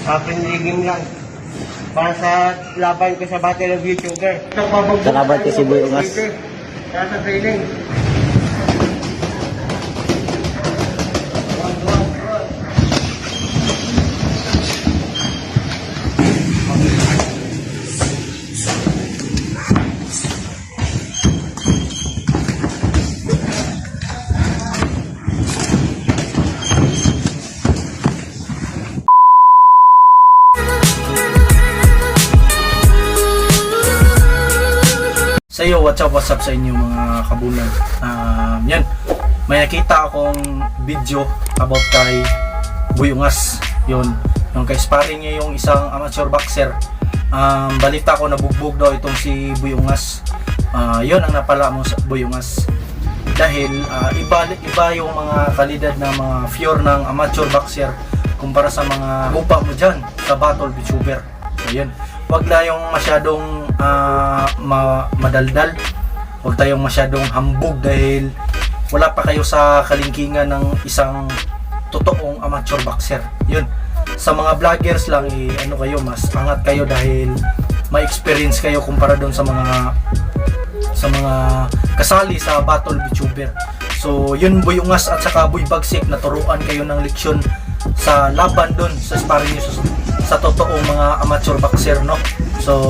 Friendly game lang. Para sa laban ko sa Battle of YouTuber. Kalaban ko si Boy Ungas. Para sa training. Sa iyo, what's up sa inyo, mga kabulan. Yan, may nakita akong video about kay Boy Ungas. Yun, yung kay sparring niya yung isang amateur boxer. Balita ko, nabugbog daw itong si Boy Ungas. Yun ang napala mo sa Boy Ungas. Dahil iba, iba yung mga kalidad ng mga pure ng amateur boxer kumpara sa mga gupa mo dyan sa battle VTuber. So yun, wag na yung masyadong madaldal. Huwag tayong masyadong hambog dahil wala pa kayo sa kalingkingan ng isang totoong amateur boxer. Yun. Sa mga vloggers lang, eh, ano kayo, mas angat kayo dahil may experience kayo kumpara doon sa mga kasali sa Battle VTuber. So, yun, Boy Ungas at saka Boy Bagsik, naturuan kayo ng leksyon sa laban doon sa sparring nyo sa totoong mga amateur boxer, no? So,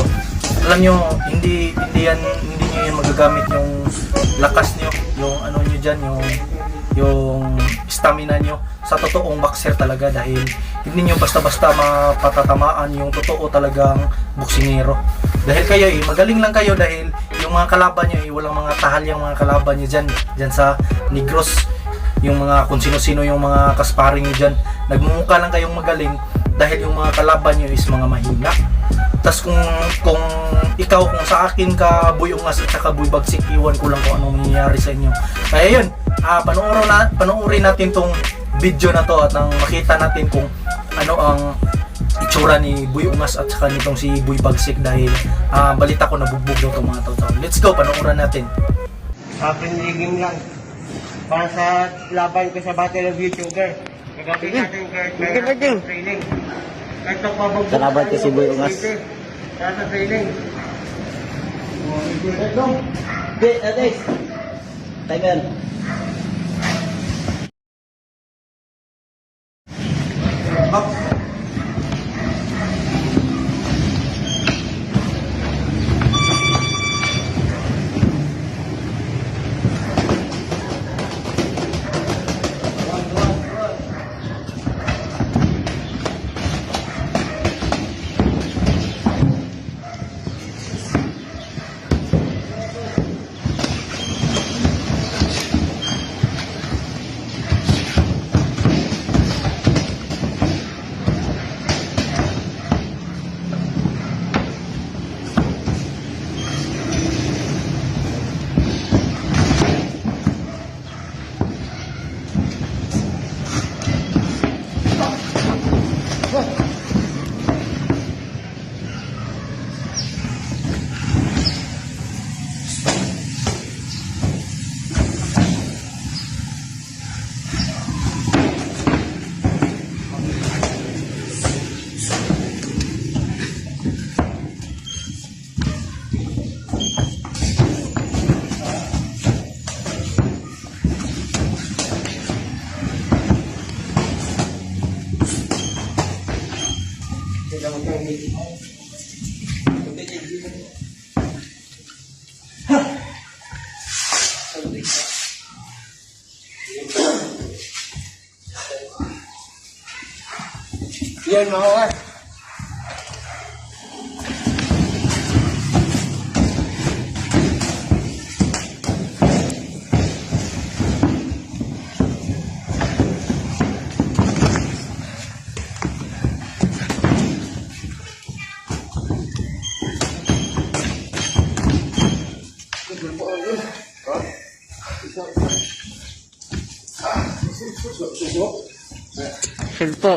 alam nyo, hindi hindi yan hindi nyo yan magagamit yung lakas nyo, yung ano nyo dyan, yung stamina nyo sa totoong boxer talaga dahil hindi nyo basta-basta mapatatamaan yung totoo talagang boksingero. Dahil kayo eh, magaling lang kayo dahil yung mga kalaban nyo eh, walang mga tahal yung mga kalaban nyo dyan, dyan sa Negros. Yung mga kung sino-sino yung mga kasparing nyo dyan, nagmumukha lang kayong magaling dahil yung mga kalaban nyo is mga mahina. Tas kung ikaw, kung sa akin ka, Boy Ungas at saka Boy Bagsik, iwan ko lang kung anong mangyayari sa inyo. Kaya yun, panoorin natin tong video na to at nang makita natin kung ano ang itsura ni Boy Ungas at saka nitong si Boy Bagsik dahil balita ko, nabugbog daw itong mga to. So, let's go, panoorin natin. Friendly game lang. Para sa laban ko sa Battle of YouTuber. Gagawin natin kahit may training. Kahit nagpabagbog Kalaban ko si Boy Ungas. Para sa training. Okay, Alex. Timer. Up. Yan, mga ungas. Silpo.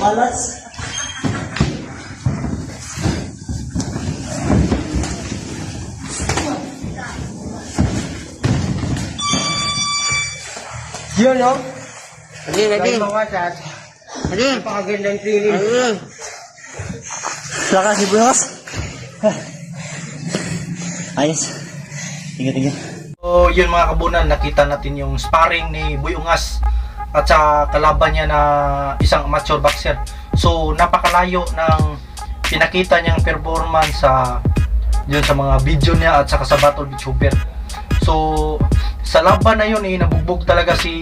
Malas. Yun, no? Ready, ready. Dahil mawasas, Ready. napakagandang training. Lakas si Boy Ungas. Ayos. Tingnan, tingnan. So, yun mga kabunan, nakita natin yung sparring ni Boy Ungas at sa kalaban niya na isang amateur boxer. So, napakalayo ng pinakita niyang performance sa yun sa mga video niya at saka sa Battle VTuber. So, sa laban na yun eh, nabugbog talaga si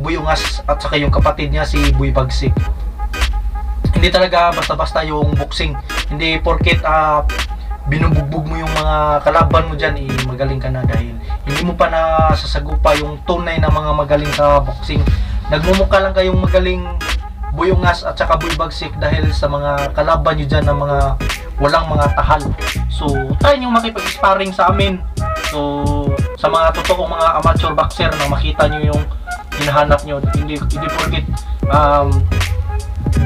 Boy Ungas at saka yung kapatid niya si Boy Bagsik. Hindi talaga basta-basta yung boxing. Hindi porket binubugbog mo yung mga kalaban mo dyan, eh, magaling ka na dahil hindi mo pa nasasagupa yung tunay na mga magaling sa boxing. Nagmumukha lang kayong magaling, Boy Ungas at saka Boy Bagsik, dahil sa mga kalaban nyo dyan na mga walang mga tahal. So, try nyo makipag-sparring sa amin. So, sa mga totoong mga amateur boxer na makita nyo yung hinahanap nyo. Hindi porket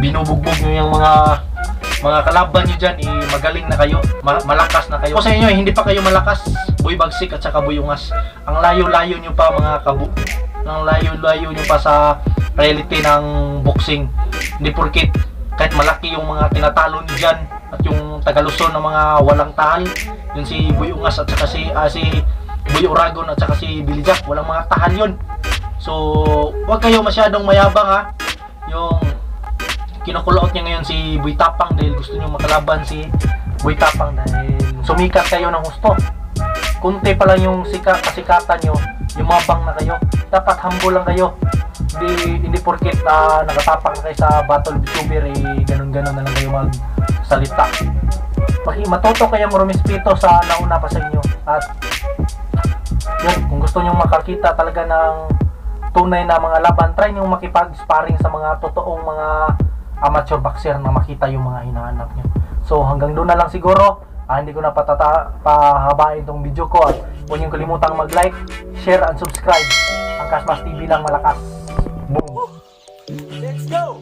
binubugbog nyo yung mga kalaban nyo dyan, eh, magaling na kayo, malakas na kayo. Kung sa inyo, eh, hindi pa kayo malakas, Boy Bagsik at saka Boy Ungas. Ang layo-layo nyo pa mga kabu. Ang layo-layo nyo pa sa reality ng boxing. Hindi porkit kahit malaki yung mga tinatalo nyo dyan at yung tagaluson ng mga walang tahal, yun si Boy Ungas at saka si Boy Uragon at saka si Billy Jack, walang mga tahal yun. So, huwag kayo masyadong mayabang ha. Yung kinukulaot niya ngayon si Boy Tapang dahil gusto niyo makalaban si Boy Tapang dahil sumikat kayo ng husto. Kunti pa lang yung kasikatan nyo, yumabang na kayo. Dapat humble lang kayo. Hindi porket nakatapang na kayo sa Battle VTuber, eh, ganun-ganun na lang kayo magsalita. Matuto kayong rumispeto sa nauna pa sa inyo. At yun, kung gusto nyo makakita talaga ng tunay na mga laban, try nyo makipag-sparring sa mga totoong mga amateur boxer na makita yung mga hinahanap nyo. So hanggang doon na lang siguro. Hindi ko na pahabain tong video ko at huwag niyong kalimutang mag-like, share, and subscribe. Ang Kasmas TV lang malakas. Boom! Let's go!